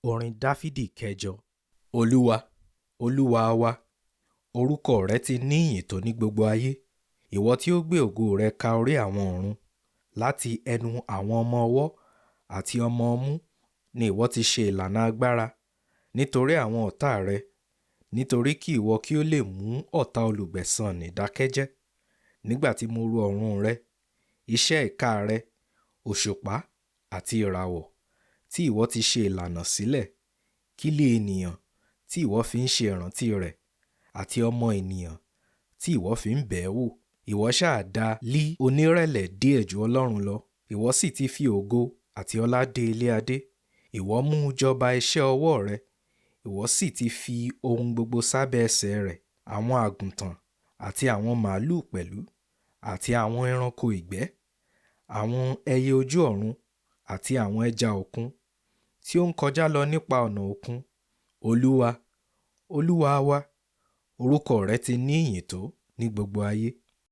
Orin Dáfídì kẹjọ. Olúwa, Olúwa wa, orúkọ rẹ ti ní ìyìn tó ní gbogbo ayé. Ìwọ tí ó gbé ògo rẹ ka orí àwọn ọ̀run. Láti ẹnu àwọn ọmọ ọwọ́ àti ọmọ ọmú ni ìwọ ti ṣe ìlànà agbára nítorí àwọn ọ̀tá rẹ, nítorí kí ìwọ kí ó lè mú ọ̀tá olùgbẹ̀san nì dákẹ́jẹ́. Nígbà tí mo ru ọ̀run rẹ, iṣẹ́ ìka rẹ, òṣùpá àti ìràwọ̀ tí ìwọ ti ṣe ìlànà sílẹ̀, kí lé ènìyàn tí ìwọ fi ń ṣe ìrántí rẹ̀, àti ọmọ ènìyàn tí ìwọ fi ń bẹ̀ ẹ́ wò. Ìwọ ṣáà dá lí onírẹ̀lẹ̀ díẹ̀ ju Ọlọ́run lọ, ìwọ sì ti fi ògo àti ọlá dé ilé adé. Ìwọ mú un jọba iṣẹ́ ọwọ́ rẹ, ìwọ sì ti fi ohun gbogbo sábẹ́ ẹsẹ̀ rẹ̀, àwọn àgùntàn àti àwọn màlúù pẹ̀lú, àti àwọn ẹranko ìgbẹ́, àwọn ẹyẹ ojú ọ̀run àti àwọn ẹja òkun tí ó ń kọjá lọ nípa ọ̀nà òkun. Olúwa, Olúwa wa, orúkọ rẹ ti ní ìyìn tó ní gbogbo ayé.